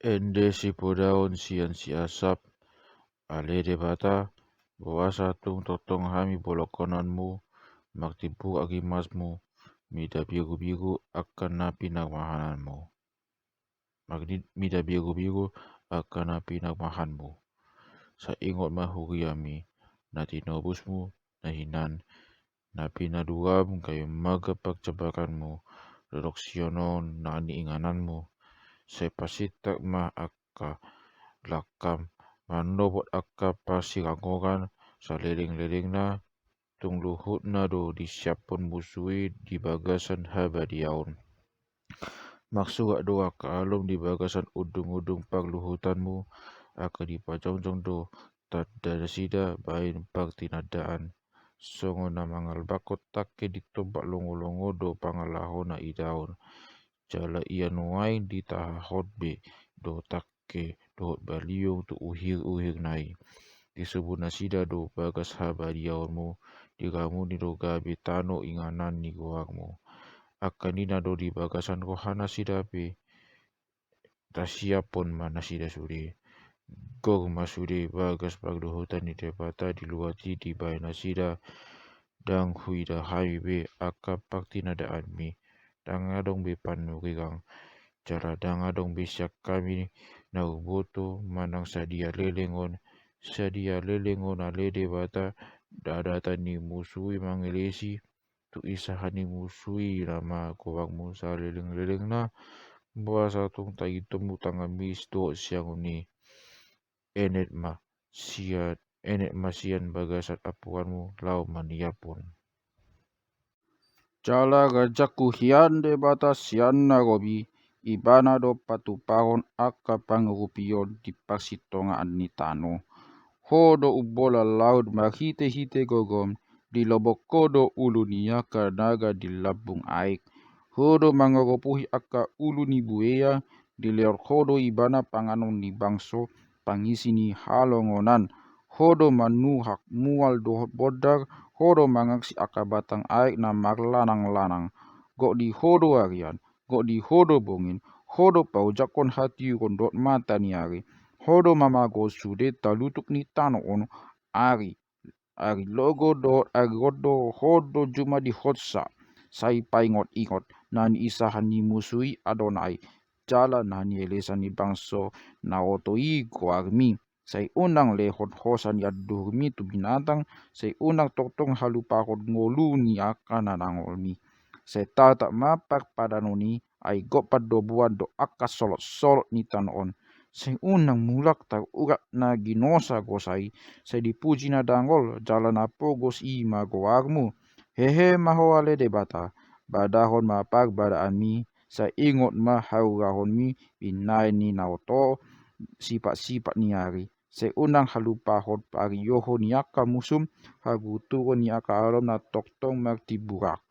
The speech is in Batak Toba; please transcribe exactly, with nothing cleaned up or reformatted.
Ende sipodaon sian si Asap. Ale Debata, boasa tung tongtong hami bolongkononmu, martimburak gimasmu, mida birubiru angka na pinarmahananmu. Marni-, mida birubiru angka na pinarmahanmu. Sai ingot ma huriami, na tinobusmu na hinan, na pinaduram gabe marga parjabaranmu, dolok Sion on na niingananmu. Sai pasintak ma angka langkam, manopot angka parsirangoran salelenglelengna. Tung luhutna do disiaphon musu i di bagasan habadiaon. Marsurak do angka alom di bagasan undungundung parluhutanmu, angka dipajongjong do tanda nasida baen partinandaan. Songon na mangalbakkon tangke di tombak longolongo do pangalaho na idaon. Jala ia nuaeng ditahahon be do tangke dohot baliung tu uhiruhirna i. Disubur nasida do bagas habadiaonmu, diramuni do gabe tano inganan ni goarmu. Angka ninna do di bagasan rohanasida pe, tasiaphon ma nasida sude. Gor ma sude bagas parluhutan ni Debata di luat i dibaen nasida. Ndang huida hami be angka partinandaanmi, ndang adong be panurirang, jala ndang adong be sian hami na huboto manang sadia leleng on. Sadia leleng on ale Debata, dadatan ni musu i mangelesi, tu isahan ni musu i nama goarmu salelenglelengna. Boasa tung taitommu tanganmi sidohot siangun i. Enet ma sian, enet ma sian bagasan ampuanmu laho maniaphon. Jala rajaku hian Debata sian na robi, Ibana do patuparon angka pangurupion di parsitongaan ni tano. Ho do umbolan laut marhitehite gogom, dilobok ho do ulu ni angka naga di lambung aek. Ho do mangaropuhi angka ulu ni buea, dilehon ho do Ibana panganon ni bangso, pangisi ni halongonan. Ho do manuhak mual dohot bondar, ho do mangarsi angka batang aek na marlananglanang. Gok di ho do arian, gok di ho do bongin, ho do paojakhon hatiuron dohot mata ni ari. Ho do mamago sude talutuk ni tano on, ari, ari logo dohot ari rondo, ho do juma dihonsa. Sai paingotingot na niisahan ni musu i Adonai, jala na nielesan ni bangso na oto i goarmi. Sai unang lehon hosa ni anduhurmi tu binatang, sai unang tongtong halupahon ngolu ni angka na nangolmi. Sai tatap ma parpadanon i, ai gok pandoboan do angka solotsolot ni tano on. Sai unang mulak tarurat na ginosagosa i, sai dipuji na dangol jala na pogos i ma goarmu. Hehe ma ho ale Debata, badahon ma parbadaanmi, sai ingot ma haurahonmi, binahen ni na oto, sipatsipat ni ari. Sai unang halupahon parioho ni angka musum, haguturon ni angka alom na tongtong martimburak.